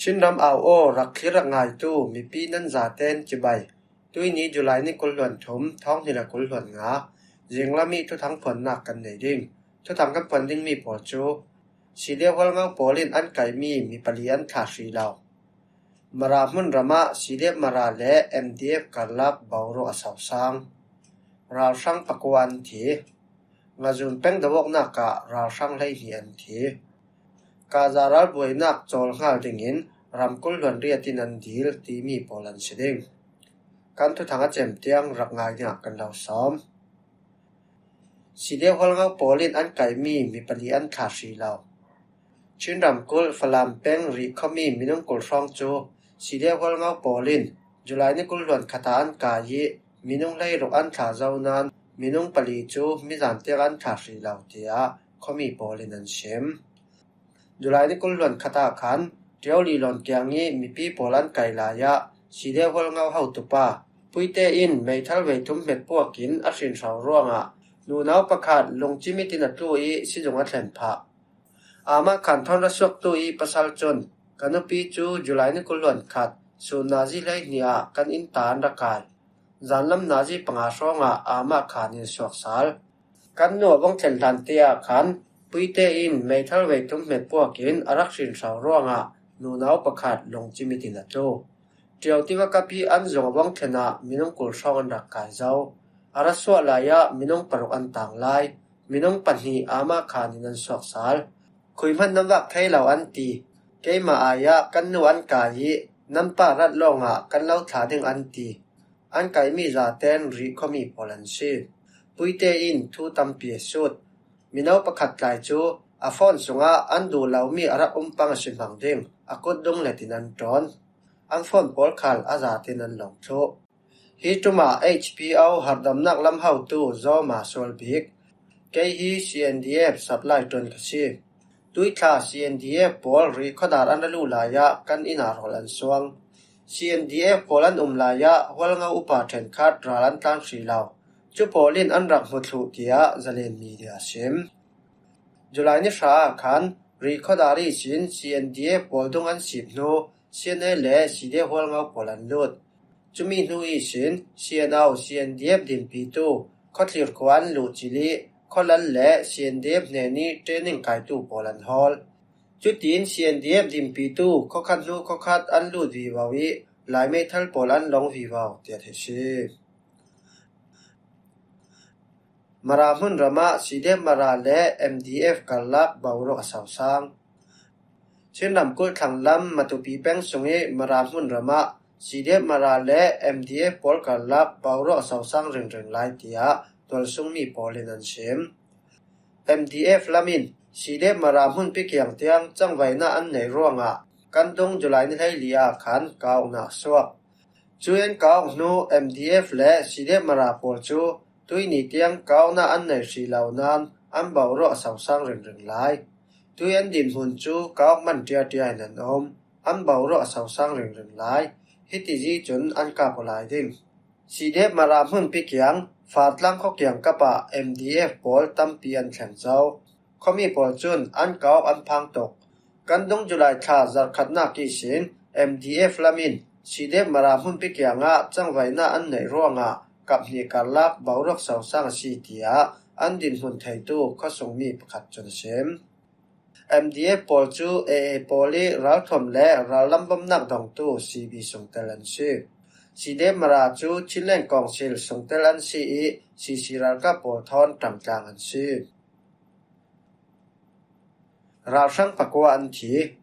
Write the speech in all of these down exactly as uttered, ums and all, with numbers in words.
Chin ram au aw, rak thlir rak ngaitu mipi nan zaten cibai. Tuini July ni kul hluan thum, thawng hnih le kul hluan nga, zinglam i thuthang phuannak kan nei ding. Thuthang kan phuan dingmi pawl cu C D F Hualngo pawl in an kaihmi mi pali an thlah hrih lo. Mara hmun ramah C D F Mara le M D F karlak boruak a sosang. Ralhrang pakua an thi. Ngazun peng do awknak ah ralhrang hleihnih an thi. Gaza ralbuainak cawl hngal dingin ramkulh hluan riat in an dil timi pawl an si ding. Kan thuthang a cem tiang rak ngai dingah kan lo sawm. C D F Hualngo pawl in an kaihmi mi pali an thlah hrih lo. Chin ramkulh Falam peng Rih khuami minung kul hrawng cu C D F Hualngo pawl in July ni kul hluan khat ah an kai i minung hleiruk an thlah zo nain minung pali cu mizan tiang an thlah hrih lo, tiah khuami pawl in an sim. July ni kul hluan khat ah khan Ṭiau Li Lawn Kiang i mipi pawl an kai lai ah C D F Hualngo hotupa Puite in meithal vei thum hmet puak in a hrin hro ruangah nunau pakhat lungcim it in a tlu i sizung a thlen phah. Amah Khan thawn ra suaktu i pasal cun, "Ka nupi cu July ni kul hluan khat sun nazi hleihnih ah kan inn ta an ra kai. Zanlam nazi panga hrawngah amah Khan in suak sal. Kan nu a vung thlen hlan te ah khan Puite in meithal vei thum hmet puak in a rak hrin hro ruangah nunau pakhat lungcim it in a tlu. Ṭiau tiva kap i an zung a vung thlen ah minung kul hrawng an rak kai zo. A ra suah lai ah minung paruk an tang lai. Minung pahnih amah Khan in an suak sal. Khui hmanh nan vak thei lo," an ti. "Keimah ai ah kan nu an kai i nan pa rat lawngah kan lo thlah ding," an ti. An kaihmi zaten Rih khuami pawl an si. Puite in thu tampi a sut. Mino pakhat tlai cu a phone sungah an duh lomi a rak um pang a si hmang ding a kut dung let in an ṭawn. An phone pawl khal a zatin an lawng thluh. Hi ṭum ah H P O harhdamnak lam hotu Zoma sual bik. "Kei hi C N D F supply ṭuan ka si. Tuithla C N D F pawl Rih khuadar an ra luh lai ah kan inn ah rawl an suang. C N D F pawl an um lai ah Hualngo upa ṭhenkhat ral an tlan hrih lo. Cu pawl in an rak hmu thluh," tiah Zalen Media a sim. July ni hra ah khan Rih khuadar ihsin C N D F pawl dung an sip hnu C N A le C D F Hualngo pawl an lut. Cumi hnu ihsin C N O, C N D F dinpitu khuathlir khua an luh cil i khualal le C N D F hnen i training kaitu pawl an hawl. Cutin C N D F dinpitu khuakhat hnu khuakhat an lut vivo i Lai meithal pawl an lawng vivo tiah theih si. Mara hmun ramah C D F Mara le M D F karlak boruak a sosang. Chin ramkulh thlanglam Matupi peng sung i Mara hmun ramah C D F Mara le M D F pawl karlak boruak a sosang ringring lai, tiah tualsungmi pawl in an sim. M D F lam in C D F Mara hmunpi kiang tiang cangvaihnak an neih ruangah kan dung July ni hleili ah khan kauhnak a suak. Cu an kauh hnu M D F le C D F Mara pawl cu tuini tiang kauhnak an neih hrih lo nain an boruak a sosang ringring lai. Tui an dinhmun cu kauh man ṭiaṭia in an um. An boruak a sosang ringring lai. Hiti zi cun an kap aw lai ding. C D F Mara hmunpi kiang Fartlang khua kiangkap ah M D F pawl tampi an thleng zo. Khuami pawl cun an kauh an phang tuk. Kan dung July thla zarhkhatnak ihsin M D F lam in C D F Mara hmunpi kiangah cangvaihnak an neih ruangah kap hnih karlak boruak sosang a si, tiah an dinhmun theitu khuasungmi pakhat cun a sim. M D F pawl cu A A pawl i ralthuam le rallam bomnak dongtu C B sungtel an si. C D F Mara cu Chinland Council sungtel an si i C C ralkap pawl thawn ṭangtlang an si. Ralhrang pakua an thi.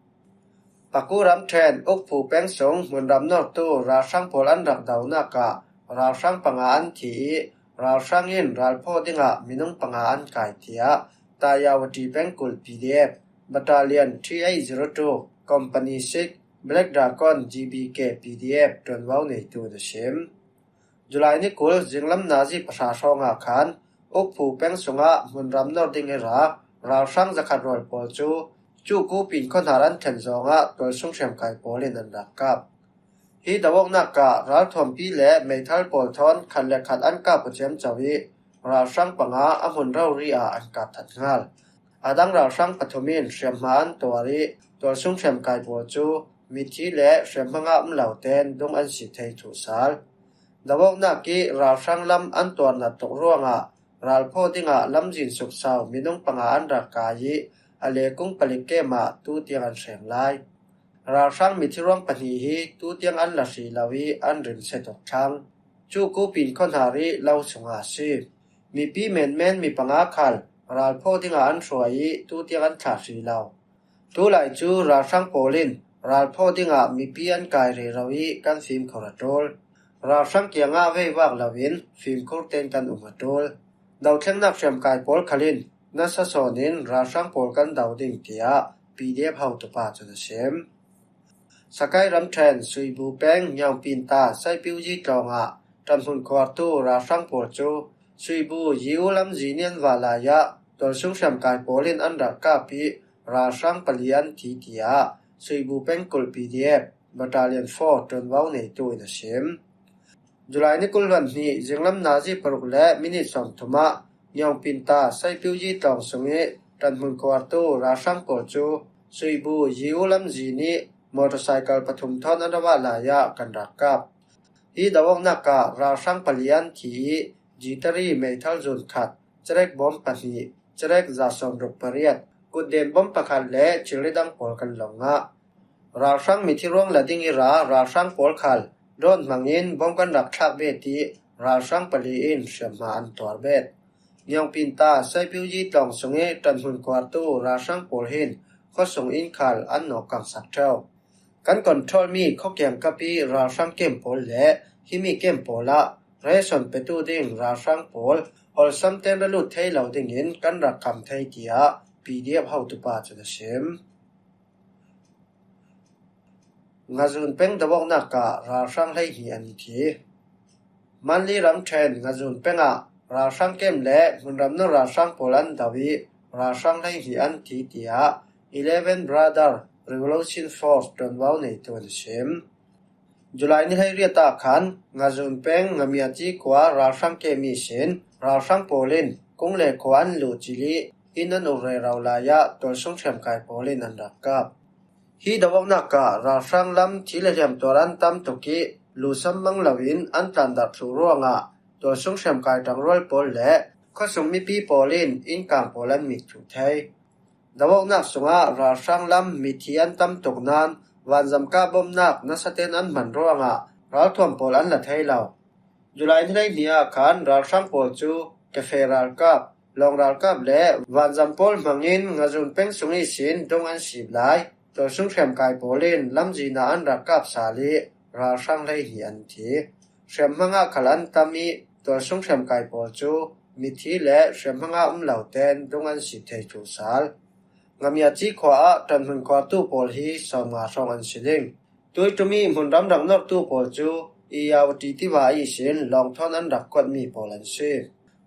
Paku ramṭhen Ukphu peng sung hmunram nortu ralhrang pawl an rak donak ah ralhrang panga an thi i ralhrang in ralphaw dingah minung panga an kai, tiah Tayawati pengkulh P D F, Battalion three eight zero two, Company six, Black Dragon G B K P D F ṭuanvo neitu in a sim. July ni kul zinglam nazi pahra hrawngah khan Ukphu peng sungah hmunram nor ding i ra ralhrang zakhat rawl pawl cu Cuku pin khuahnar an thlen zawngah tualsung hriamkai pawl in an rak kap. Hi do awknak ah ralthuampi le meithal pawl thawn khat le khat an kap aw ciamco i ralhrang panga a hmun rori ah an kap that hngal. A dang ralhrang pathum in hriamhma an tuar i tualsung hriamkai pawl cu mithi le hriamhmanga um lote'n dung an si thei thuh sal. Dovoknak ih ralhrang lam an tuarnat tuk ruangah ralphaw dingah lamzin suksau minung panga an rak kai ih a lekung palik kem ah tutiang an hreng lai. Ralhrang mithi ruang pahnih hi tutiang an la hrih lo ih an rinse tuk thlang. Cu Kupin khuanhar ih lo sungah a si. Mipi menmen mi panga khal ralphaw dingah an hruai ih tutiang an thlah hrih lo. Tulai cu ralhrang pawl in ralphaw dingah mipi an kai rero ih kan fimkhur a ṭul. Ralhrang kiangah veivak loin fimkhur tein kan um a ṭul. Dothlengnak hriamkai pawl khal in nasa sawn in ralhrang pawl kan do ding, tiah P D F hotupa cun a sim. Sakai ramṭhen Suibu peng Ngiaungpinta Saipiuyi tlawngah ṭanhmun khuartu ralhrang pawl cu Suibu Yiu lamzin ih an vah lai ah tualsung hriamkai pawl in an rak kap ih ralhrang pali an thi, tiah Suibu peng kulh P D F Battalion four ṭuanvo neitu in a sim. July ni kul hluan hnih zinglam nazi paruk le minit sawmthum ah Ngiaungpinta Saipiuyi tlawng sungih ṭanhmun khuartu ralhrang pawl cu Suibu Yiu lamzin ih motorcycle pathum thawn an rak vah lai ah kan rak kap. Hi dovoknak ah ralhrang pali an thi ih jitari meithal zun khat, cerek bawm pahnih, cerek za sawmruk pariat, kutden bawm pakhat le thilri dang pawl kan lo ngah. Ralhrang mithi ruang la ding ih ra ralhrang pawl khal drone hmangin bawm kan rak thlak bet ih ralhrang pali in hriamhma an tuar bet. Ngiaungpinta Saipiuyi tlawng sungih ṭanhmun khuartu ralhrang pawl hin khuasung inn khal an nawk kangsak ṭheu. Kan control mi khuakiang kap ih ralhrang kem pawl le himi kem pawl ah ration petu ding ralhrang pawl awlsam tein ra lut thei lo dingin kan rak kam thei, tiah P D F hotupa cun a sim. Ngazun peng dovoknak ah ralhrang hleihnih an thi. Manli ramṭhen Ngazun peng ah ralhrang kem le hmunram nun ralhrang pawl an do ih ralhrang hleihnih an thi, tiah Eleven Brother Revolution Force ṭuanvo neitu an sim. July ni hleiriat ah khan Ngazun peng Ngamiaci khua ralhrang kem ihsin ralhrang pawl in kung le khua an luh cil ih inn an uk rero lai ah tualsung hriamkai pawl in an rak kap. Hi dovoknak ah ralhrang lam thi le hliam tuar an tam tuk ih luhsam mang loin an tlandarh thluh ruangah tualsung hriamkai ṭangrual pawl le khuasung mipi pawl in innkang pawl an mik thuh thei. Dovoknak sungah ralhrang lam mithi an tam tuk nain vanzam kah bawmnak nasatein an hman ruangah ralthuam pawl an la thei lo. July ni hleihnih ah khan ralhrang pawl cu cafe ralkap, lawng ralkap le vanzam pawl hmangin Ngazun peng sung ihsin dung an sip lai. Tualsung hriamkai pawl in lamzin ah an rak kap sal ih ralhrang hleihnih an thi. Hriamhmang ah khal an tam ih tualsung hriamkai pawl cu mithi le hriamhmang ah um lotein dung an sip thei thluh sal. Ngamiaci khua ah ṭanhmun khuartu pawl hi sawmnga hrawng an si ding. Tuiṭum ih hmunram rak nortu pawl cu Iyawati tiva ihsin lawng thawn an rak kuatmi pawl an si.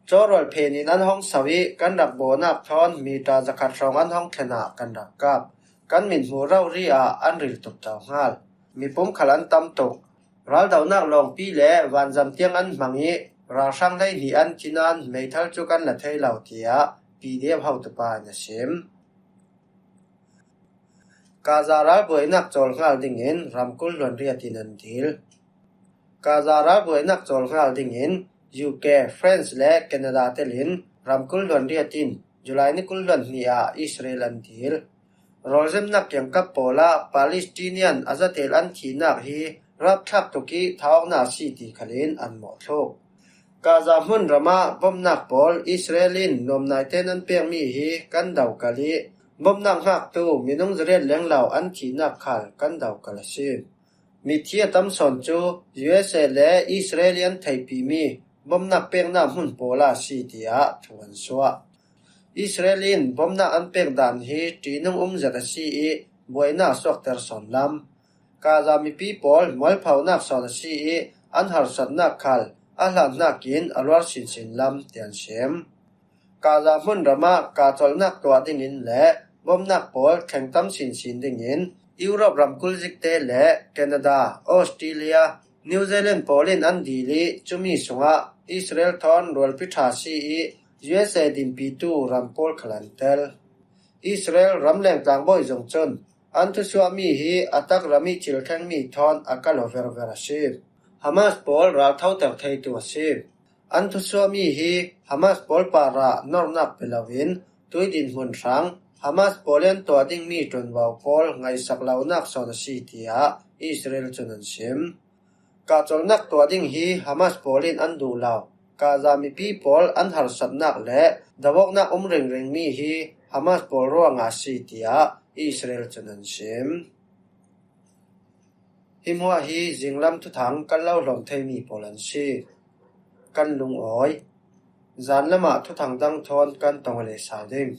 Cawrual phen in an hong so ih kan rak bawhnak thawn mita zakhat hrawng an hong thlen ah kan rak kap. Kan mithmuh rori ah an ril tuk to hngal. Mipum khal an tam tuk. Raldohnak lawngpi le vanzam tiang an hmang ih ralhrang hleihnih an thi nain meithal cu kan la thei lo, tiah P D F hotupa in a sim. Gaza ralbuainak cawl hngal dingin ramkulh hluanriat in an dil. Gaza ralbuainak cawl hngal dingin U K, France le Canada telin ramkulh hluanriat in July ni kul hluan hnih ah Israel an dil. Rawlzemnak kiangkap pawl ah Palestinian a zatel an thihnak hi rapthlak tuk ih thawknak a si ti khalin an mawhthluk. Gaza hmunram ah bawmhnak pawl Israel in nuamnaitein an pekmi hi kan dokal ih bawmhnak hngaktu minung zariat lenglo an thihnak khal kan dokal a si. Mithi a tam sawn cu U S A le Israel ih an theihpimi bawmhnak peknak hmun pawl ah a si, tiah thu an suah. Israel in bawmhnak an pek dan hi ṭihnung um zet a si ih buainak a suakter sawn lam. Gaza mipi pawl mualphonak sawn a si ih an harsatnak khal a hlan hnakin a luar sinsin lam tian sim. Gaza hmunram ah kahcolhnak tuah dingin le bawmhnak pawl thlengtam sinsin dingin Europe ramkulh zikte le Canada, Australia, New Zealand pawl in an dil ih cumi sungah Israel thawn rualpi ṭha si ih U S A dinpitu ram pawl khal an tel. Israel ramleng tlangbawi zong cun An thusuahmi hi a takram ih cilthlengmi thawn a kal aw verver a si. Hamas pawl ralthoter theitu a si. An thusuahmi hi Hamas pawl parah nornak pe loin tui dinhmun hrang Hamas pawl in an tuah dingmi ṭuanvo pawl ngaihsak lonak sawn a si, tiah Israel cun an sim. Kahcolnak tuah ding hi Hamas pawl in an duh lo. Gaza mipi pawl an harsatnak le do awknak um ringringmi hi Hamas pawl ruangah a si, tiah Israel cun an sim. Hi hmuah hi zinglam thuthang kan lo hlawm theimi pawl an si. Kan lungawi. Zan lamah thuthang dang thawn kan tong aw leh sal ding.